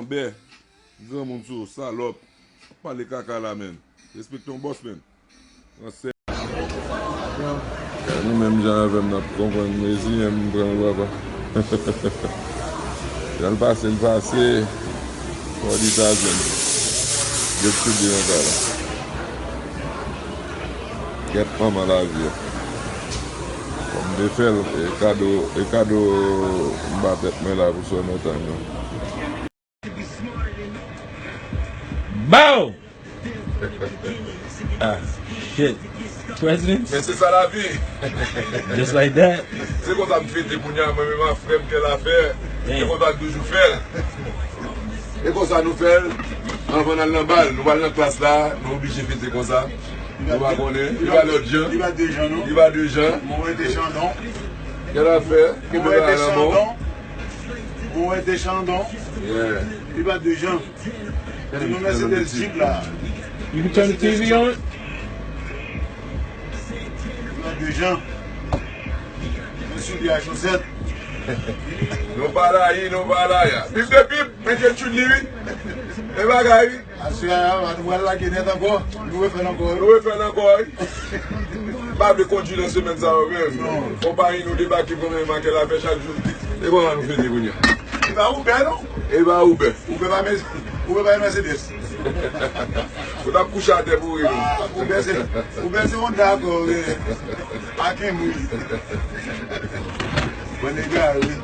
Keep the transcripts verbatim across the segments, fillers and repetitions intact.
Bè, granmoun sou ou, salòp. Pale kaka la, menn. Respekte yon bòs, menn. Fransè. Nou menm jan avè m, n ap konprann, reziyen m, m pran l, papa. Jan l pase, l pase. Fò di sa, jwenn. Get to di yon sa la. Get manman lavi a. Fò m te fè l, e kado, e kado m ba tèt mwen la pou sò nan tan nan. Bow! Ah, shit. President? Men se sa lavi. Just like that? Se konsa m fete kounye a, mwen menm ak frè m Kèlafè. Se konsa n toujou fè l. E konsa nou fè l. Anvan n al nan bal, nou pral nan klas la, nou oblije fete konsa. Nou pa konnen, li pa lòt jan. Li pa de jan, non. Li pa de jan. Mwen te Chandon. Kèlafè, kenbe bagay la nan men w. Mwen te Chandon. Yeah. Li pa de jan. Gade nou nan se bèl jip la. You can turn the T V on? Li pa de jan. Mwen sou li a chosèt. Nou pa la, nou pa la, ya. Bif de bif, men je tchoul li, wi. E bagay, wi. Aswè a, nou pral lage nèt ankò. Nou refè l ankò, wi. Nou refè l ankò, wi. M pa vle kondui nan semèn sa yo menm. Non. Konpayi nou debake pou menm ak Kèlafè chak jou. E kòman nou fete kounye a? E pa Uber, non? E pa Uber. Uber pa Mercedes. Ou t ap kouche atè pou ri nou. Ah, Uber se, Uber se Honda ankò, wi. Aken, wi. Bon, nèg la, wi.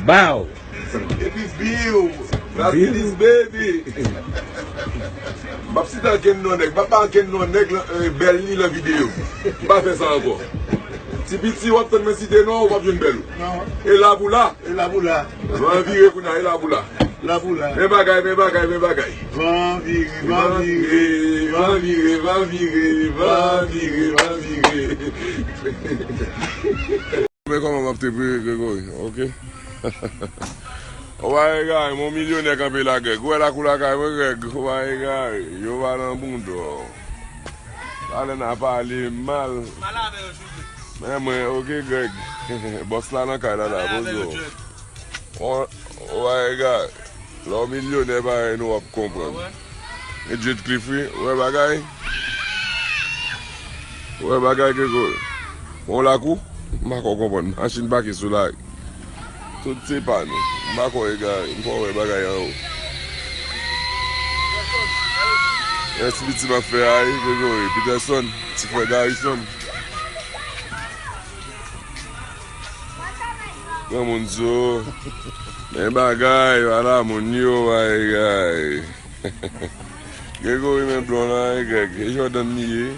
Bow! Epi biw. That's it, baby. M ap site ankenn non nèg. M ap ba ankenn non nèg lan, eh, bèl li lan videyo. M pa fè sa ankò. Ti piti, w ap tann mwen site non, ou p ap jwenn bèl ou. Non. E la pou la. E la pou la. Van vire kounye a, e la pou la. La pou la. Men bagay, men bagay, men bagay. Van vire, van vire, van vire, van vire, van vire, van vire. Men kòman m ap te priye, Gregory, oke? Ou pa egare, mon milyonè kanpe la, Greg. Ou wè lakou lakay mwen, Greg. Ou pa egare, yo pa nan bounda. Talè n a pale mal. Men mwen, oke, Greg. Bòs la nan kay la, la, poze w. Ou, ou pa egare. Lè w milyonè parèy nou, w ap konprann. E Jet Cliff, wi. Ou wè bagay? Ou wè bagay, Gregory? Bon, lakou? M pa ko konprann. Machin pake sou lari. Tout se pa nou. M pa ko egare. M ko wè bagay anwo. Ti piti m ap fè a, wi, Gregory. Peterson, ti frè Garrison. Granmoun sou. Men bagay, ala moun yo, bagay. Gregory men blon la, e Greg. E Jordan li ye.